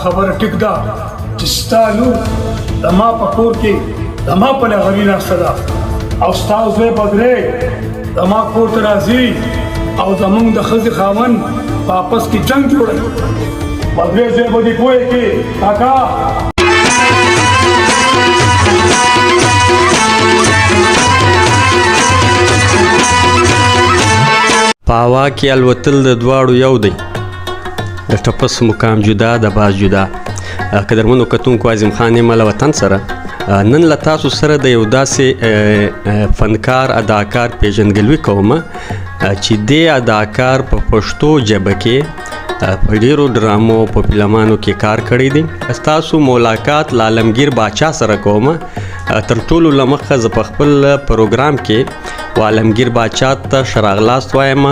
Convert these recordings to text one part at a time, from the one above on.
خبره ټیک ده چې ستا لور زما په کور کې زما په لغوي ناسته ده او ستا زوی بدرې زما کور ته راځي او زمونږ د ښځې خاوند په آپس کې جنګ جوړوي. بدرې زوی به دې پوه کې کاکا. په هوا کې الوتل د دواړو یو دی، د ټپس مقام جدا، د باز جدا. قدرمنو کتونکو، عظیم خان یم له وطن سره. نن له تاسو سره د یو داسې فنکار اداکار پیژندګلوي کوم چې دې اداکار په پښتو ژبه کې په ډیرو ډرامو په فلمانو کې کار کړی دی. ستاسو ملاقات له عالمګیر باچا سره کوم. تر ټولو له مخه زه په خپل پروګرام کې و عالمګیر باچا ته ښه راغلاست وایم.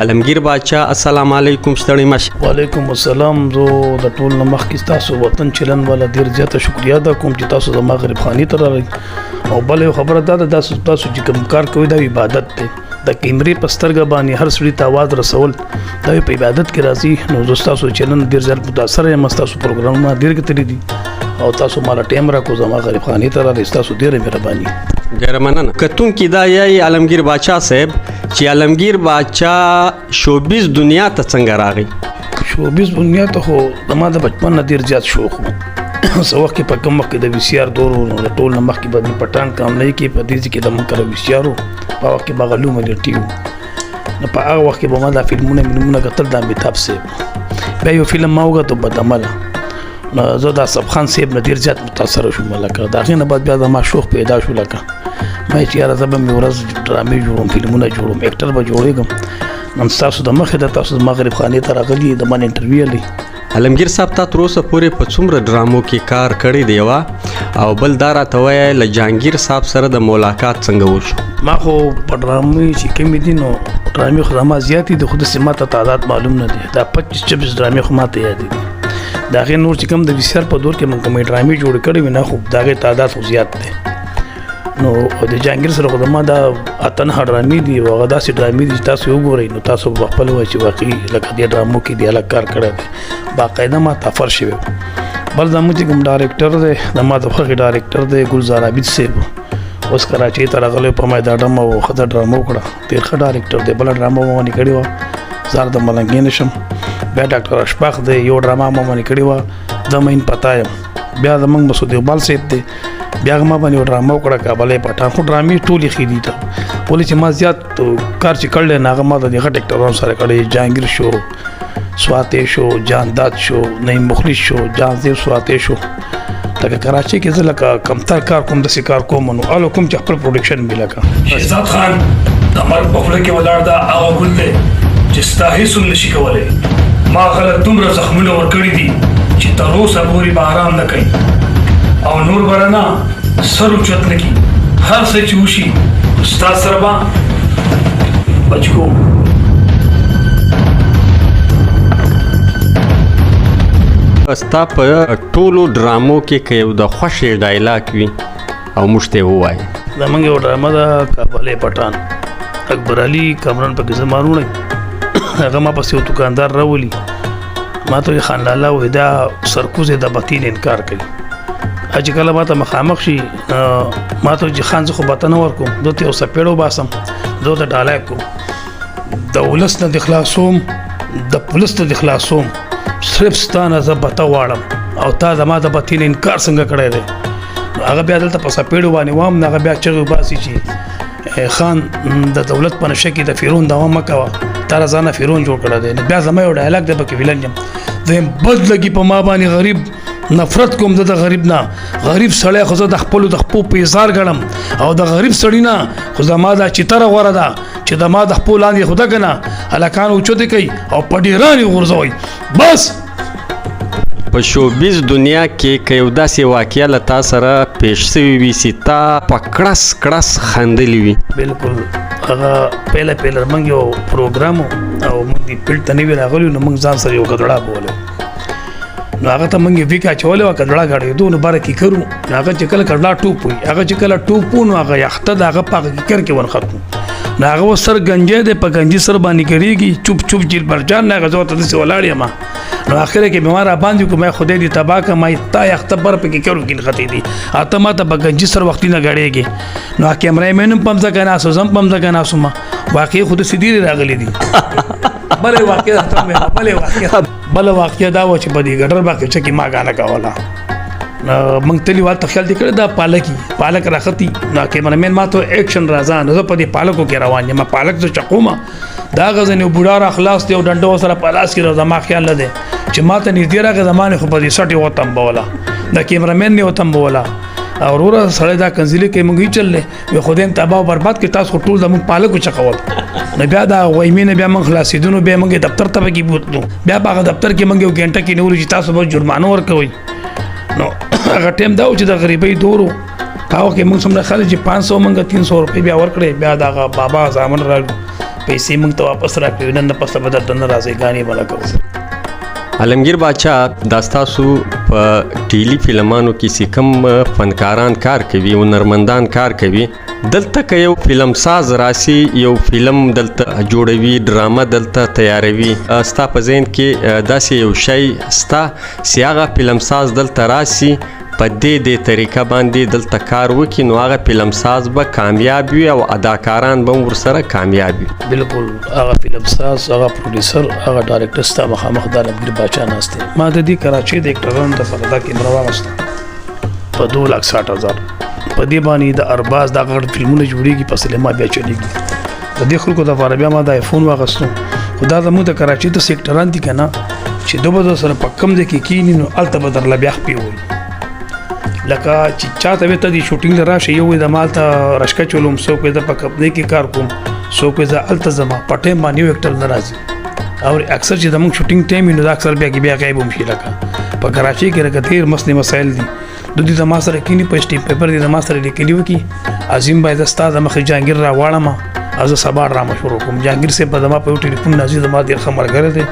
عالمګیر باچا، السلام علیکم، ستړی مه شئ. وعلیکم السلام. زه د ټول نه مخکې تاسو وطن چلن والا ډیر زیاته شکریا ادا کوم چې تاسو زما غریب خانې ته راغلئ. او بله یو خبره دا ده، تاسو چې کوم کار کوئ دا عبادت دی. د کیمرې په سترګه باندې هر سړي ته اواز رسول دا په عبادت کې راځي. نو زه ستاسو چلن ډیر زیات متاثر یم، ستاسو پروګرامونه ډیر کتلي دي او تاسو ماله ټایم راکړو، زما غریب خانې ته راغلئ، ستاسو ډېره مهرباني. ډېره مننه. کتونکي دا یایي عالمګیر باچا صاحب چې عالمګیر باچا شوبیز دنیا ته څنګه راغی؟ شوبیز دنیا ته خو زما د بچپن نه ډېر زیات شوق و. څه وخت کې په کوم وخت کې د وي سي آر دور و، نو د ټول نه مخکې به د پټان کامنۍ کې په دې ځای کې د موږ کره وي سي آر و. په وخت کې به هغه لومه لټي و، نو په هغه وخت کې به ما دا فلمونه ملمونه کتل د امیتاب صاحب. بیا یو فلم ما وکتو بدعمله، نو زه د اصف خان صاحب نه ډېر زیات متاثر شوم. لکه د هغې نه بعد بیا زما شوق پیدا شو، لکه ما چې یاره زه به مې ورځ ډرامې جوړوم، فلمونه جوړوم، اکټر به جوړېږم. نن ستاسو د مخې ده، تاسو زما غریب خانې ته راغلي، د ما انټرویو لئ. عالمګیر صاحب، تا تر اوسه پورې په څومره ډرامو کې کار کړی دی؟ یوه او بل دا راته وایه له جهانګیر صاحب سره د ملاقات څنګه وشو؟ ما خو په ډرامې چې کومې دي نو ډرامې خو زما زیاتې دي، خو داسې ما ته تعداد معلوم نه دی. دا 25 26 ډرامې خو ما ته یادې دي. د هغې نور چې کوم د وي سي آر په دور کې موږ کومې ډرامې جوړې کړې وې نه، خو د هغې تعداد خو زیات دی. نو د جهانګیر سره خو زما دا اته نهه ډرامې دي، او هغه داسې ډرامې دي چې تاسو یې وګورئ نو تاسو به خپله ووایئ چې واقعي لکه دې ډرامو کې دې هلک کار کړی دی، باقاعده ما ته افر شوی. بل زموږ چې کوم ډایرکټر دی، زما د خوښې ډایرکټر دی ګلزار عابد صاحب، اوس کراچۍ ته راغلی په ما یې دا ډرامه او ښه ډرامه وکړه، ډېر ښه ډایرکټر دی. بله ډرامه مو باندې کړې وه زار د ملنګې نه شم. بیا ډاکټر اشفاق دی، یو ډرامه مو باندې کړې وه د مین پتا یم. بیا زموږ مسعود اقبال صاحب دی، بیا هغه ما باندې یو ډرامه وکړه کابلۍ پټان. خو ډرامې ټولې ښې دي، ته ولې چې ما زیات کار چې کړی نه هغه ما د دې غټ اکټرانو سره کړی، جهانګیر شو، سواتې شو، جانداد شو، نعیم مخلص شو، جهانزیب سواتې شو. لکه کراچۍ کې زه لکه کمتر کار کوم، داسې کار کوم نو هلو کوم چې خپل پروډکشن وي. لکه شهزاد خان د مرګ په خوله کې ولاړ ده، هغه ګل دی چې ستا هېڅ هم نشي کولی. ما غلط دومره زخمونه ورکړي دي چې تر اوسه پورې به آرام نه کوي او نور به رانه سر اوچت نه کړي. هر څه چې وشي ستا سره به بچ کوم. ستا په ټولو ډرامو کې که یو د خوښې ډایلاګ وي او موږ ته یې ووایې. زموږ یو ډرامه ده کابلې پټان، اکبر علي کامران پکې زما وروڼه، هغه ما پسې یو دکاندار راولي، ما ته وایي خان لالا وایي دا سرکوزی د بتین انکار کوي. چې کله ما ته مخامخ شي ما ته چې خان زه خو بته نه ورکوم، زه ته یو څپېړه وباسم، زه ورته ډالۍ کوم، د ولس نه دې خلاصوم، د پولیس نه دې خلاصوم، صرف ستا نه زه بته غواړم او تا زما د بتې نه انکار څنګه کړی دی. نو هغه بیا دلته په څپېړو باندې وام، نو هغه بیا چغې وباسي چې خان د دولت په نشه کې د فیرون دوام مه کوه، تا له ځانه فیرون جوړ کړی دی. نو بیا زما یو ډایلاګ دی پکې ویلن یم، دویم بد لګي په ما باندې غریب، نفرت کوم زه د غریب نه، غریب سړی خو زه د خپلو د خپو په اظهار ګڼم او د غریب سړي نه خو زما دا چیتره غوره ده چې د ما د خپو لاندې خو ده که نه هلکان اوچتې کوي او په ډېران یې غورځوي. بس په شوبیز دنیا کې که یو داسې واقعه له تا سره پېښ سوي وي چې تا په کړس کړس خندلي وي؟ بالکل، هغه پهله پهله موږ یو پروګرام او موږ دې فیلډ ته نوي راغلي، نو موږ ځان سره یو ګدړا بولو. نو هغه ته مونږ ویک اچولې وه، کډړه ګړېدو نو بره کیکر و. نو هغه چې کله کډړه ټوپ وي، هغه چې کله ټوپ و نو هغه یخته د هغه په هغه کیکر کې ونښتو. نو هغه اوس سر ګنجی دی، په ګنجي سر باندې ګړېږي، چوپ چوپ جیل برجان نه، هغه زه ورته داسې ولاړ یم. نو اخره کې بیمار را باندې کوم، خدای دې تباه کړه، ما تا یخته بر په کیکرو کې نښتې دي، اته ما ته په ګنجي سر وختي نه ګړېږي. نو کیمره مې هم په مځکه ناست وم، زه هم په مځکه ناست وم. واقعي خو داسې ډېرې راغلي دي. بله واقعه درته ووایم، بله واقعه، بله واقعه دا وه چې په دې ګډر باغچه کې ما ګانه کوله. موږ تلي والته، خیال دې کړی دا پالکي پالک راختي. نو کیمرمین ما ته اکشن راځه، نو زه په دې پالکو کې روان یم، پالک زه چقوم، دا غزنې بوډا را خلاص دی او ډنډه ورسره په لاس کې راځه. ما خیال نه دی چې ما ته نږدې راغی، زما نه خو په دې سټې وتمبوله، د کیمرمین نه وتمبوله. او وروره سړی دا کنځلې کوي، موږ یې چللې وی، خدای هم تباه او برباد کړي، تاسو خو ټول زموږ پالک وچقول. نو بیا دا غویمې نه بیا موږ خلاصېدو، نو بیا موږ دفتر ته پکې بوتلو. بیا په هغه دفتر کې موږ یو ګنټه کې نیولو چې تاسو به جرمانه ورکوئ. نو هغه ټایم دا و چې د غریبۍ دور و، په هغه کې موږ څومره خلک چې 500 موږ 300 روپۍ بیا ورکړې. بیا د هغه بابا زامن راغلو، پیسې موږ ته واپس راکړې، نن نه پس به درته نه راځئ، ګانې به لګوو. عالمگیر باچا، دا ستاسو په ټیلی فلمانو کې چې کوم فنکاران کار کوي، هنرمندان کار کوي، دلته که یو فلم ساز راسي، یو فلم دلته جوړوي، ډرامه دلته تیاروي، ستا په ذهن کې داسې یو شی ستا چې هغه فلم ساز دلته راسي، په دې دې طریقه باندې دلته کار وکړي، نو هغه فلم ساز به کامیاب وي او اداکاران به هم ورسره کامیاب وي؟ بالکل، هغه فلم ساز، هغه پروډیوسر، هغه ډایرکټر ستا مخامخ د عالمګیر باچا ناست دی. ما د دې کراچۍ د اکټرانو دپاره دا کیمره واغسته په 2,60,000. په دې باندې د ارباز دا غټ فلمونه جوړیږي، په سینما بیا چلیږي. د دې خلکو دپاره بیا ما د آیفون واغستو. خو دا زموږ د کراچۍ د سیکټران دي که نه، چې دوی به سره په کم ځای کې کښېني، نو هلته به درله بیا خپې وایي. لکه چې چاته به ته د شوټینګ له راشي، یو وایي د ما هلته رشکه چلوم، څوک وایي زه په کمپنۍ کې کار کوم، څوک وایي زه هلته ځم، په ټایم باندې یو اکټر نه راځي. او اکثر چې زموږ شوټینګ ټایم وي، نو دا اکثر بیا کې بیا غیب هم شي. لکه په کراچۍ کې لکه ډېر مسلې مسایل دي. دوی زما سره کښېني، په سټیم پیپر دې زما سره لیکلي وکړي، عظیم باید زه ستا د مخې جهانګیر راواړم او زه سبا ډرامه شروع کوم. جهانګیر صاحب به زما په یو ټلیفون راځي، زما ډېر ښه ملګری دی،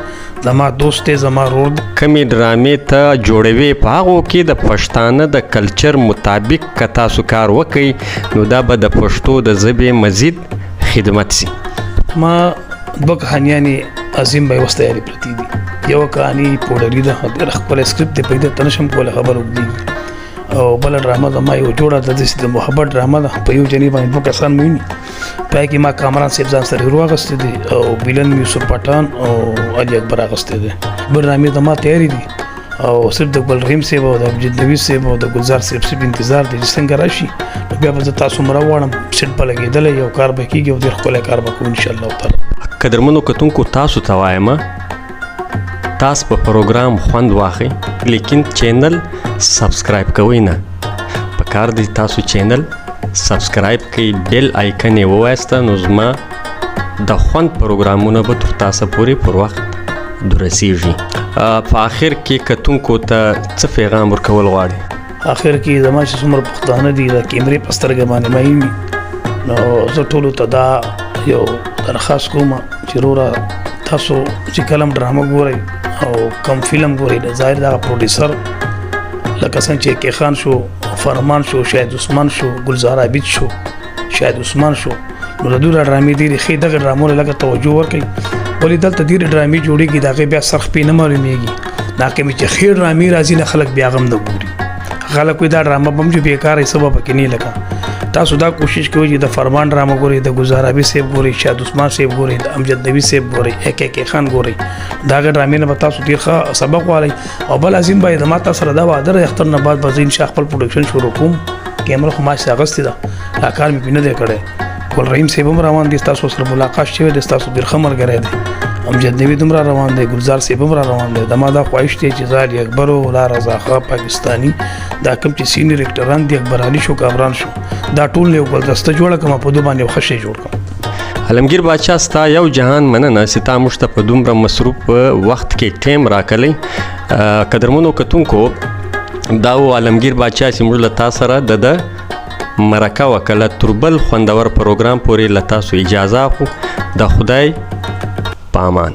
زما دوست دی، زما ورور دی. کمې ډرامې ته جوړوي، په هغو کې د پښتانه د کلچر مطابق که تاسو کار وکئ، نو دا به د پښتو د ژبې مزید خدمت سي. ما دوه کهانیانې عظیم بای اوس تیارې پرتې دي. یوه کهاني پوډري ده، ډېره ښکلی سکرپټ دی، په دې ته نه شم کولی، خبره اوږدېږي. او بله ډرامه زما یو جوړه ده، داسې د محبت ډرامه ده، په یو جنې باندې دوه کسان میني. پای کې ما کامران صاحب ځان سره هیرو اخیستی دی او بیلن یوسف پټان او علي اکبر اخیستی دی. بل ډرامې زما تیارې دي او صرف د ګل رحیم صاحب او د عبد نبی صاحب او د ګلزار صاحب صرف انتظار دی چې څنګه راشي، نو بیا به زه تاسو مره وغواړم. سیټ به لګېدلی، یو کار به کېږي او ډېر ښکلی کار به کوو انشاءالله تعالی. قدرمنو کتونکو، تاسو ته وایم، تاسو په پروګرام خوند واخئ، لیکن چینل سبسکرایب کوئ نه. په کار دی تاسو چینل سبسکرایب کړئ، بیل آیکن یې ووایسته، نو زما د خوند پروګرامونه به تر تاسو پورې پر وخت درسیږي. په آخر کې کتونکو ته څه پیغام ورکول غواړي؟ آخر کې زما چې څومره پښتانه دي، د کیمرې په سترګه باندې مین دي، نو زه ټولو ته دا یو درخواست کوم چې وروره، تاسو چې کله هم ډرامه ګورئ او کم فلم ګورئ، د ظاهر دغه پروډیوسر لکه څنګه چې کې خان شو، فرمان شو، شاهد عثمان شو، ګلزار عابد شو، شاهد عثمان شو، نو د دوی ډرامې ډېرې ښې، دغه ډرامو له لږه توجه ورکړئ. ولې دلته ډېرې ډرامې جوړېږي، د هغې بیا سرخ پې نه معلومېږي. دا کومې چې ښې ډرامې راځي نه، خلک بیا هغه هم نه ګوري. خلک وایي دا ډرامه به هم چې بېکاره یې، څه به پکې نه. لکه تاسو دا کوشش کوئ چې د فرمان ډرامه ګورئ، د ګلزار عابد صاحب ګورئ، شاهد عثمان صاحب ګورئ، د امجد نبي صاحب ګورئ، اے کے خان ګورئ، د هغې ډرامې نه به تاسو ډېر ښه سبق والی. او بل عظیم باید ما تاسو سره دا وعده ده، اختر نه بعد به زه انشاء خپل پروډکشن شروع کوم. کیمره خو ما چې اخیستې ده، دا کار مې پرې نه دی کړی. ګل رحیم صاحب هم روان دی، ستاسو سره ملاقات شوی دی، ستاسو ډېر ښه ملګری دی. امجد نبي دومره روان دی، ګلزار صاحب هم را روان دی. زما دا خواهش دی چې زه علي اکبر او لا رضا خان پاکستاني، دا کوم چې سینیر اکټران دي، اکبر علي شو، کامران شو، دا ټول یو ګلدسته جوړه کړم، په دوی باندې یو ښه شی جوړ کړم. عالمگیر باچا، ستا یو جهان مننه چې تا موږ ته په دومره مصروف وخت کې ټایم راکړی. قدرمنو کتونکو، دا و عالمگیر باچا چې موږ له تا سره د ده مرکه وکړه. تر بل خوندور پروګرام پورې له تاسو اجازه اخلو. د خدای په امان.